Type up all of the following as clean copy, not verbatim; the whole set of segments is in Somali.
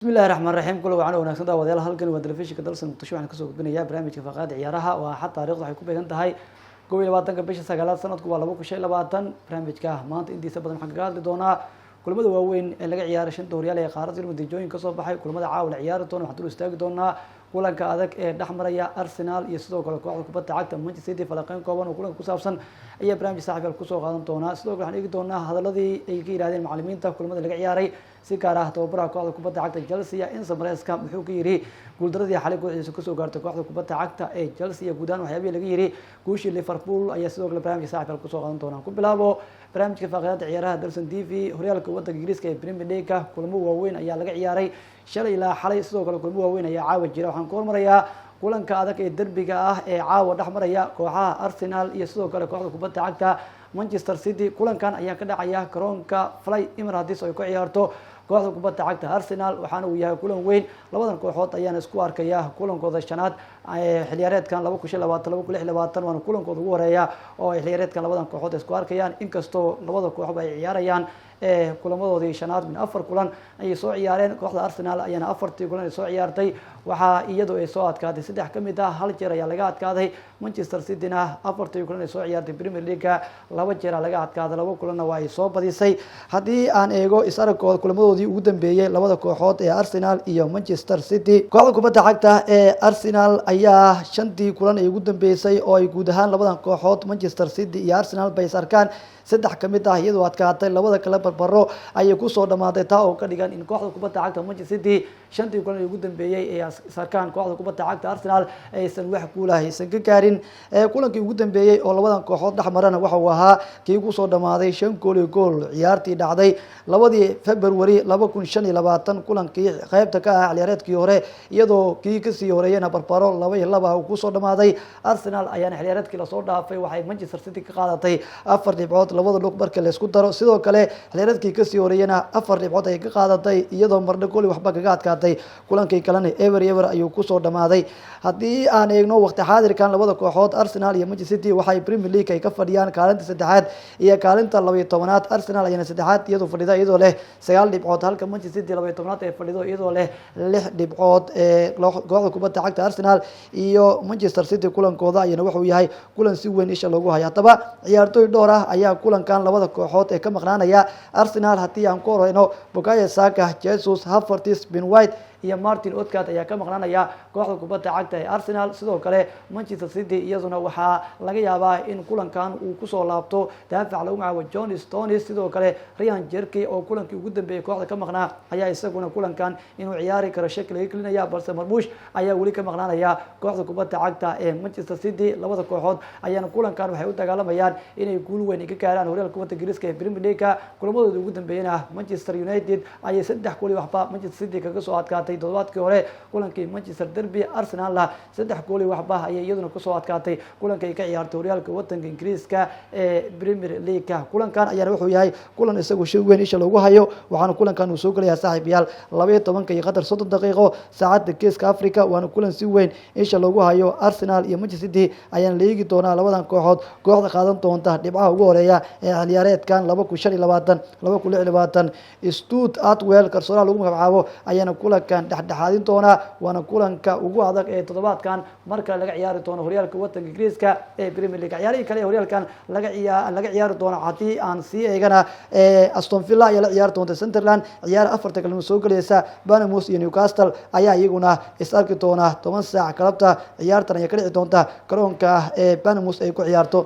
Bismillahi raxmaan raxiim. Kula wacan oo wanaagsan daawadayaal. Halkan waa telefishinka Dalsan Muqdisho. Waxaan kasoo gudbinayaa barnaamijka faaqaada ciyaaraha. Waa Axad, taarikhdu waxay ku beegan tahay 21-ka bisha sagaalaad, sanadku waa 2025. Barnaamijka maanta intiisa badan waxaan kaga hadli doonaa kulamada waaweyn ee laga ciyaaray shanta horyaal ee qaaradda Yurub, natiijooyin kasoo baxay kulamada caawa la ciyaari doona. Waxaan dul istaagi doonaa kulanka adag ee dhex maraya Arsenal iyo sidoo kale kooxda kubadda cagta Manchester City. Falaqeyn kooban oo kulanka ku saabsan ayaa barnaamij saaxiibyaal kusoo qaadan doonaa. Sidoo kale waxaan eegi doonaa hadaladii ay ka yidhahdeen macalimiinta kulamada laga ciyaaray, si gaar ah tababaraha kooxda kubadda cagta Chelsea, Enzo Maresca, muxuu ka yidhi guuldaradii xalay kooxdiisa kasoo gaartay kooxda kubadda cagta ee Chelsea? Guud ahaan waxyaabihii laga yidhi guushii Liverpool ayaa sidoo kale barnaamijka saaxiibyaal kusoo qaadan doonaa. Ku bilaabo barnaamijka faaqidaada ciyaaraha Dalsan TV. Horyaalka waddanka Ingiriiska ee Premier League, kulamo waaweyn ayaa laga ciyaaray shalay ilaa xalay. Sidoo kale kulamo waaweyn ayaa caawa jira. Waxaan ku hormarayaa kulanka adag ee derbiga ah ee caawa dhex maraya kooxaha Arsenal iyo sidoo kale kooxda kubadda cagta Manchester City. Kulankan ayaa ka dhacaya garoonka Fly Emirates oo ay ku ciyaarto kooxda kubadda cagta Arsenal, waxaana uu yahay kulan weyn. Labadan kooxood ayaana isku arkaya kulankooda shanaad xiliyaareedkan 2025, 2026, waana kulankooda ugu horeeya oo ay xiliyaareedkan labadan kooxood isku arkayaan. Inkastoo labada kooxba ay ciyaarayaan kulamadoodii shanaad, min afar kulan ayay soo ciyaareen. Kooxda Arsenal ayaana afartii kulan ay soo ciyaartay waxaa iyadu ay soo adkaatay saddex ka mid ah, hal jeer ayaa laga adkaaday. Manchester Cityna afartii kulan ay soo ciyaartay Premier League-ga laba jeer laga adkaaday, laba kulanna waa ay soo badisay. Haddii aan eego is aragkooda kulamadoodii ugu dambeeyey labada kooxood ee Arsenal iyo Manchester City, kooxda kubadda cagta ee Arsenal ayaa shantii kulan ay ugu dambeysay oo ay guud ahaan labadan kooxood Manchester City iyo Arsenal bay is arkaan, saddex ka mid ah iyadoo adkaatay, labada kale barbaro ayay kusoo dhamaatay, taa oo ka dhigan in kooxda kubadda cagta Manchester City shantii kulan ee ugu dambeeyey ee is arkaan kooxda kubadda cagta Arsenal aysan wax guula aysan ka gaarin. Kulankii ugu dambeeyey oo labadan kooxood dhex marana waxa uu ahaa kii kusoo dhamaaday 5 gool iyo gool, ciyaartii dhacday 2-dii February 2025, kulankii qeybta ka ah xiliyaareedkii hore, iyadoo kii kasii horeeyena barbaro 2-2 uu kusoo dhamaaday. Arsenal ayaana xiliyaareedkii lasoo dhaafay waxay Manchester City ka qaadatay afar dhibcood labada lug marka laysku daro. Sidoo kale xiliyaareedkii kasii horeeyena afar dhibcood ayay ka qaadatay, iyadoo marna gooli waxba kaga adkaatay, kulankii kalena 0-0 ayuu kusoo dhamaaday. Haddii aan eegno waqti xaadirkan, labada kooxood Arsenal iyo Manchester City waxay Premier League ay ka fadhiyaan kaalinta saddexaad iyo kaalinta 12-aad. Arsenal ayaana saddexaad iyadoo fadhida iyadoo leh sagaal dhibcood, halka Manchester City 12-aad ay fadhido iyadoo leh lix dhibcood. Ee kooxda kubadda cagta Arsenal iyo Manchester City kulankooda ayana wuxuu yahay kulan si weyn isha loogu hayo. Haddaba ciyaartooy dhowr ah ayaa kulankan labada kooxood ee ka maqnaanaya. Arsenal haddii aan ku horeyno, Bukayo Saka, Jesus, Havertz, Ben White iyo Martin Odegaard ayaa ka maqnaanaya kooxda kubadda cagta ee Arsenal. Sidoo kale Manchester City iyaduna waxaa laga yaabaa in kulankan uu kusoo laabto daafac lagu magacaabo John Stones. Sidoo kale Rayan Cherki oo kulankii ugu dambeeyey kooxda ka maqnaa ayaa isaguna kulankan inuu ciyaari karo shaki laga gelinaya, balse Marmoush ayaa weli ka maqnaanaya kooxda kubadda cagta ee Manchester City. Labada kooxood ayaana kulankan waxay u dagaalamayaan inay guul weyn ka gaaraan horyaalka kubadda Ingiriiska ee Premier League. Kulamadooda ugu dambeeyena Manchester United ayay saddex gool iyo waxba Manchester City kaga soo adkaatay toddobaadkii hore kulankii Manchester Derby. Arsenalna saddex gool iyo waxba ayay iyaduna kusoo adkaatay kulanka ay ka ciyaartay horyaalka wadanka Ingiriiska ee Premier League. Kulankan ayaana wuxuu yahay kulan isagu si weyn isha loogu hayo, waxaana kulankan uu soo gelayaa, saaxiibayaal, 12-ka iyo qadar 30 daqiiqo saacadda Geeska Africa, waana kulan si weyn isha loogu hayo. Arsenal iyo Manchester City ayaana la eegi doonaa labadan kooxood kooxda qaadan doonta dhibcaha ugu horeeya ee xiliyaareedkan 2025, 2026. Stuart Attwell, garsooraha lagu magacaabo, ayaana kulankan dhexdhexaadin doonaa, waana kulanka ugu adag ee toddobaadkan mar kale laga ciyaari doono horyaalka wadanka Ingiriiska ee Premier League. Ciyaarihii kale ee horyaalkan laga ciyaari doono haddii aan sii eegana, Aston Villa ayaa la ciyaari doonta Sunderland, ciyaar afarta kalimo soo gelaysa. Bournemouth iyo Newcastle ayaa iyaguna is arki doona 10 saac galabta. Ciyaartan ayaa ka dhici doonta garoonka ee Bournemouth ay ku ciyaarto.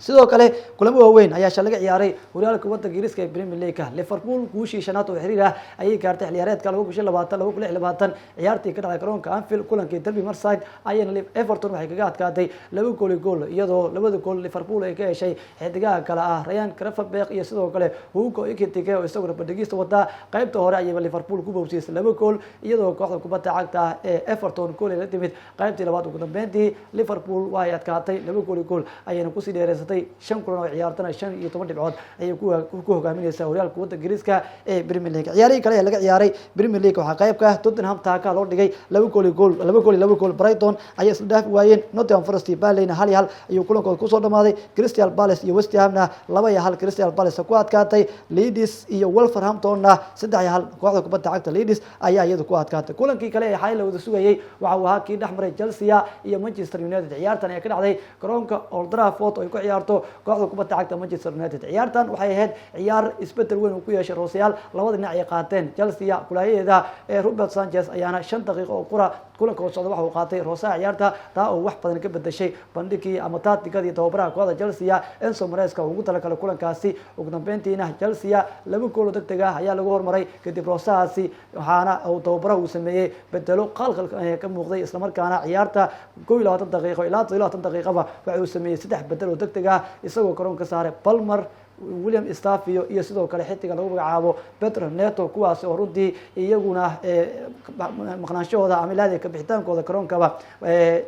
Sidoo kale kulamo waaweyn ayaa sha laga ciyaaray horyaalka wadanka Ingiriiska ee Premier League. Liverpool guushii shanaad oo xiriir ah ayay gaartay xiliyaareedka 2025, 2026. Ciyaartii ka dhacday garoonka Anfield, kulankii derby Merseyside, ayayna Everton waxay kaga adkaatay 2 gool iyo gool, iyadoo labada gool Liverpool ay ka heshay xidigaha kale ah Ryan Gravenberch iyo sidoo kale Hugo Ekitike oo isaguna bandhigiista wadaa. Qaybta hore ayayba Liverpool ku bowsiisay laba gool, iyadoo kooxda kubadda cagta ee Everton gool ay la timid qaybtii labaad. Ugu dambeyntii Liverpool waa ay adkaatay, 2 gool iyo gool ayayna kusii dheereysatay. dhamaysatay 5 kulan oo ciyaartana 15 dhibcood ayay ku hogaaminaysaa horyaalka waddanka Ingiriiska ee Premier League. Ciyaarihii kale ee laga ciyaaray Premier League waxaa qayb ka ah Tottenham taaka loo dhigay 2 gool iyo gool, 2 gool iyo 2 gool. Brighton ayay isla dhaafi waayeen. Nottingham Forest iyo Burnleyna 1-1 ayuu kulankooda kusoo dhamaaday. Crystal Palace iyo West Hamna 2-1 Crystal Palace ku adkaatay. Leeds iyo Wolverhamptonna 3-1 kooxda kubadda cagta Leeds ayaa iyadu ku adkaatay. Kulankii kale ee xalay la wada sugayay waxa uu ahaa kii dhex maray Chelsea iyo Manchester United. Ciyaartan ayaa ka dhacday garoonka Old Trafford oo ay ku ciyaarto kooxda kubadda cagta Manchester United. Ciyaartan waxay ahayd ciyaar isbedel weyn uu ku yeeshay Roosyaal labada dhinac ay qaateen. Chelsea kulaayadeeda ee Robert Sanchez ayaana 5 daqiiqo oo qura kulanka oo socda waxa uu qaatay roosaha ciyaarta, taa oo wax badan ka bedeshay bandhigii ama taatikadii tababaraha kooxda Chelsea Enzo Maresca ugu talagalay kulankaasi. Ugu dambeyntiina Chelsea 2 gool oo degdeg ah ayaa lagu hormaray kadib roosahaasi, waxaana uu tababaraha uu sameeyey bedelo qalqal ka muuqday, islamarkaana ciyaarta 21 daqiiqo ilaa 27 daqiiqaba waxa uu sameeyey saddex bedel oo degdeg ah, isagoo garoon ka saaray Palmer, William Estevao iyo sidoo kale xidiga lagu magacaabo Pedro Neto, kuwaasi oo runtii iyaguna maqnaanshahooda ama ilaada kabixitaankooda garoonkaba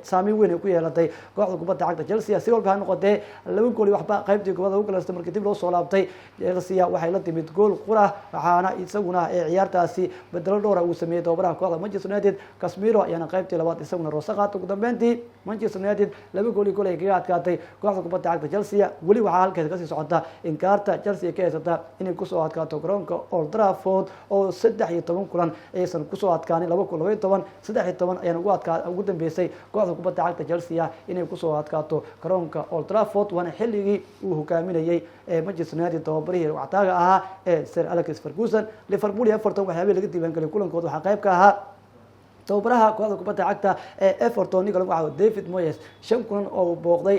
saameyn weyn ay ku yeelatay kooxda kubadda cagta Chelsea. Si walba ha noqotee, 2 gool iyo waxba qaybtii kubadda ugu galastay. Markii dib loo soo laabtay, Chelsea waxay la timid gool qura, waxaana isaguna ciyaartaasi bedelo dhowra uu sameeyey tababaraha kooxda Manchester United. Casemiro ayaana qaybtii labaad isaguna roose qaatay. Ugu dambeyntii Manchester United 2 gool iyo gool ay kaga adkaatay kooxda kubadda cagta Chelsea. Weli waxaa halkeeda kasii socota inkaarta Chelsea ka haysata inay kusoo adkaato garoonka Old Trafford, oo 13 kulan aysan kusoo adkaanin. 2012, 13 ayaan ugu adkaa ugu dambeysay kooxda kubadda cagta Chelsea inay kusoo adkaato garoonka Old Trafford, waana xilligii uu hogaaminayay Manchester United tababarihii wactaaga ahaa ee Sir Alex Ferguson. Liverpool iyo Everton, waxyaabihii laga diiwaangeliyay kulankooda waxaa qayb ka ahaa tababaraha kooxda kubadda cagta ee Everton ninka lagu magacaabo David Moyes, 5 kulan oo uu booqday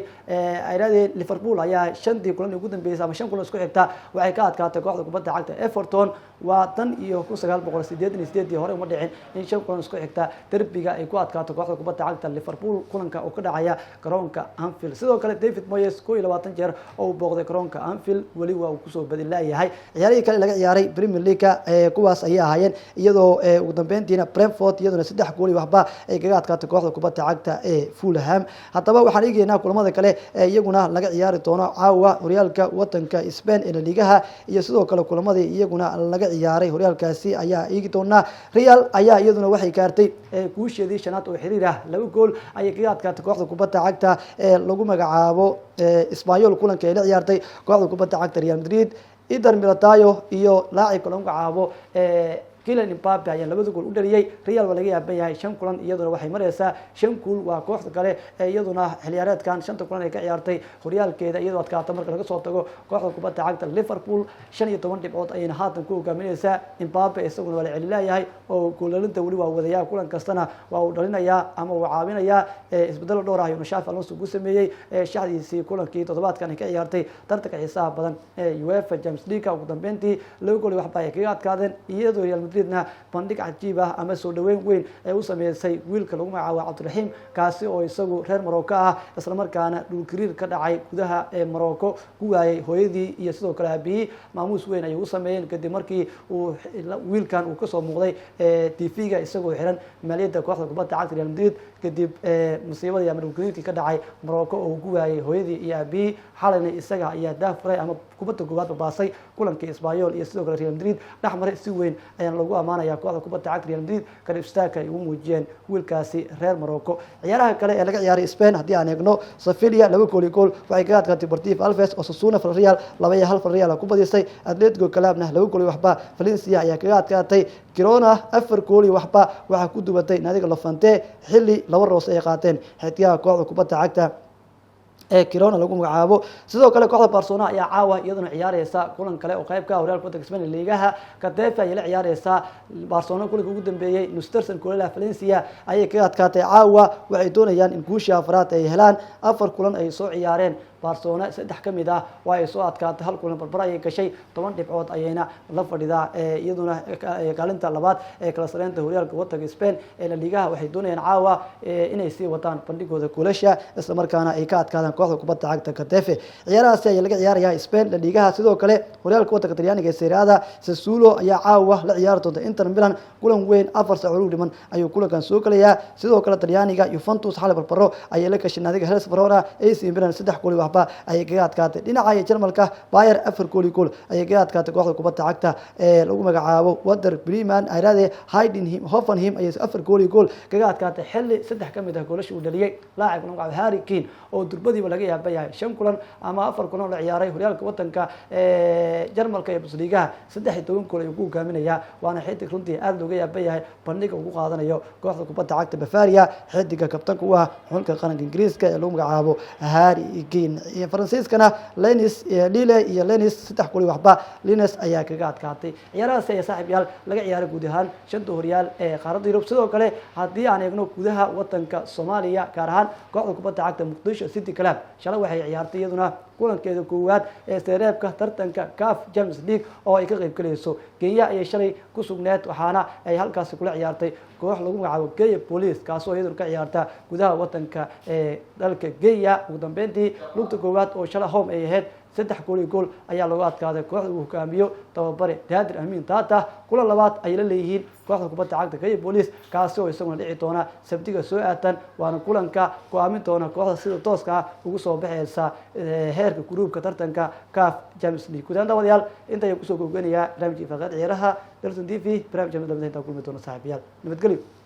ay raadeen Liverpool ayaa shantii kulan ugu dambeysay ama 5 kulan isku xigta waxay ka adkaatay kooxda kubadda cagta Everton. Waa tan iyo 1988-dii hore uma dhicin in 5 kulan isku xigta derbiga ay ku adkaato kooxda kubadda cagta Liverpool kulanka oo ka dhacaya garoonka Anfield. Sidoo kale David Moyes 21 jeer oo uu booqday garoonka Anfield weli waa uu kusoo badin laayahay. Ciyaarihii kale laga ciyaaray Premier League kuwaas ayay ahaayeen, iyadoo ugu dambeyntiina Brentford iyaduna 3 gool iyo waxba ay kaga adkaatay kooxda kubadda cagta ee Fulham. Haddaba waxaan eegeynaa kulamada kale ee iyaguna laga ciyaari doono caawa horyaalka wadanka Spain ee Laligaha, iyo sidoo kale kulamadii iyaguna laga ciyaaray horyaalkaasi ayaa eegi doonaa. Real ayaa iyaduna waxay gaartay guusheedii shanaad oo xiriir ah. 2 gool ayay kaga adkaatay kooxda kubadda cagta ee lagu magacaabo Espanyol kulanka ay la ciyaartay kooxda kubadda cagta Real Madrid. Eder Militao iyo laacibka lagu magacaabo Kylian Mbappe ayaa labada gool u dhaliyey. Real waa laga yaaban yahay, 5 kulan iyaduna waxay mareysaa 5 guul. Waa kooxda kale ee iyaduna xilciyaareedkan shanta kulan ay ka ciyaartay horyaalkeeda iyadoo adkaata marka laga soo tago kooxda kubadda cagta Liverpool. 15 dhibcood ayayna haatan ku hogaamineysaa. Mbappe isaguna waa la celilayahay oo goolalinta weli waa wadayaa, kulan kastana waa uu dhalinayaa ama uu caawinayaa. Isbedelo dhowr ah ayuuna Xabi Alonso ku sameeyey shaxdiisii kulankii toddobaadkan ay ka ciyaartay tartanka xiisaha badan ee UEFA Champions League. Ugu dambeyntii 2 gool waxba ay kaga adkaadeen, iyadoo Real Madridna bandhig cajiib ah ama soo dhaweyn weyn ay u sameysay wiilka lagu magacaabo Cabdiraxiim, kaasi oo isagu reer Morocco ah, islamarkaana dhulgariir ka dhacay gudaha ee Morocco ku waayay hooyadii iyo sidoo kale aabihii. Maamuus weyn ayay u sameeyeen kadib markii uu wiilkan uu kasoo muuqday TV-ga isagoo xiran maaliyadda kooxda kubadda cagta Real Madrid kadib musiibadii ama dhulgariirkii ka dhacay Morocco oo uu ku waayay hooyadii iyo aabihii. Xalayna isaga ayaa daah furay ama kubadda koowaad babaasay kulankii Espanyol iyo sidoo kale Real Madrid dhex maray. Si weyn ayaana lagu amaanaya kooxda kubadda cagta Real Madrid garab istaagka ay ugu muujiyeen wiilkaasi reer Morocco. Ciyaaraha kale ee laga ciyaaray Spain haddii aan eegno, Sevilla 2 gool iyo gool waxay kaga adkaatay Deportivo Alaves. Osasuna Villarreal 2-1 Villarreal ku badisay. Atletico Clubna 2 gool iyo waxba Valencia ayaa kaga adkaatay. Girona 4 gool iyo waxba waxaa ku dubatay naadiga Levante, xilli laba roos ay qaateen xidigaha kooxda kubadda cagta ee Girona lagu magacaabo. Sidoo kale kooxda Barcelona ayaa caawa iyaduna ciyaareysa kulan kale oo qayb ka ah horyaalka waddanka Spain Ligaha. Getafe ayay la ciyaareysaa Barcelona. Kulanka ugu dambeeyey Nusterson kulela Valencia ayay kaga adkaatay. Caawa waxay doonayaan in guushii afraad ay helaan. Afar kulan ay soo ciyaareen Barcelona, saddex ka mid ah waa ay soo adkaatay, hal kulan barbaro ayay gashay. 10 dhibcood ayayna la fadhidaa iyaduna kaalinta labaad ee kala sareynta horyaalka wadanka Spain ee La Ligaha. Waxay doonayaan caawa inay sii wataan bandhigooda goolasha, isla markaana ay ka adkaadaan kooxda kubadda cagta Getafe. Ciyaarahaasi ayaa laga ciyaarayaa Spain La Ligaha. Sidoo kale horyaalka wadanka Talyaaniga ee Serie A-da, Sassuolo ayaa caawa la ciyaari doonta Inter Milan. Kulan weyn, 4 saac ugu dhiman ayuu kulankan soo gelayaa. Sidoo kale Talyaaniga, Juventus xalay barbaro ayay la gashay naadiga Hellas Verona. AC Milan 3 gool iyo waxba 5-1 ayay kaga adkaatay. Dhinaca iyo Jarmalka, Bayer 4-1 ayay kaga adkaatay kooxda kubadda cagta ee lagu magacaabo Werder Bremen. Ayrade Heidenheim, Hoffenheim ayay 4-1 kaga adkaatay, xilli saddex ka mid ah goolasha uu dhaliyay laacibka lagu magacaabo Harry Kane, oo durbadiiba laga yaaba yahay shan kulan ama afar kulan oo la ciyaaray horyaalka wadanka Jarmalka ee Bundesligaha, 13 gool ayuu ku hogaaminayaa. Waana xidig runtii aada looga yaaba yahay bandhiga uu ku qaadanayo kooxda kubadda cagta Bavaria, xidiga kabtanka u ah xulka qaranka Ingiriiska ee lagu magacaabo Harry Kane. Faransiiskana Lens, Lille iyo Lens 3-0 Lens ayaa kaga adkaatay. Ciyaarahaasi ayaa, saaxiib yaal, laga ciyaaray guud ahaan shanta horyaal ee qaaradda Yurub. Sidoo kale, haddii aan eegno gudaha wadanka Soomaaliya, gaar ahaan kooxda kubadda cagta Muqdisho City Club, shalay waxay ciyaartay iyaduna kulankeeda koowaad ee sereebka tartanka CAF Champions League oo ay ka qayb galayso. Kenya ayay shalay ku sugneed, waxaana ay halkaasi kula ciyaartay koox lagu magacaabo Kenya Police, kaasoo iyaduna ka ciyaarta gudaha wadanka ee dalka Kenya. Ugu dambeyntii, lugta koowaad oo shalay home ay ahayd, 3-1 ayaa looga adkaaday kooxda uu hogaamiyo tababare Daadir Amiin Tata. Kulan labaad ay la leeyihiin kooxda kubadda cagta Kenya Police, kaasi oo isaguna dhici doona Sabtiga soo aatan, waana kulanka go-aamin doona kooxda sida tooska ah ugu soo baxeysa heerka gruubka tartanka CAF Champions League. Guud ahaan, daawadayaal, inta ayaan kusoo gobganayaa barnaamijkii faaqeed ciyaaraha Dalsan TV. Barnamij intaan kulmi doono, saaxiibayaal, nabadgelyo.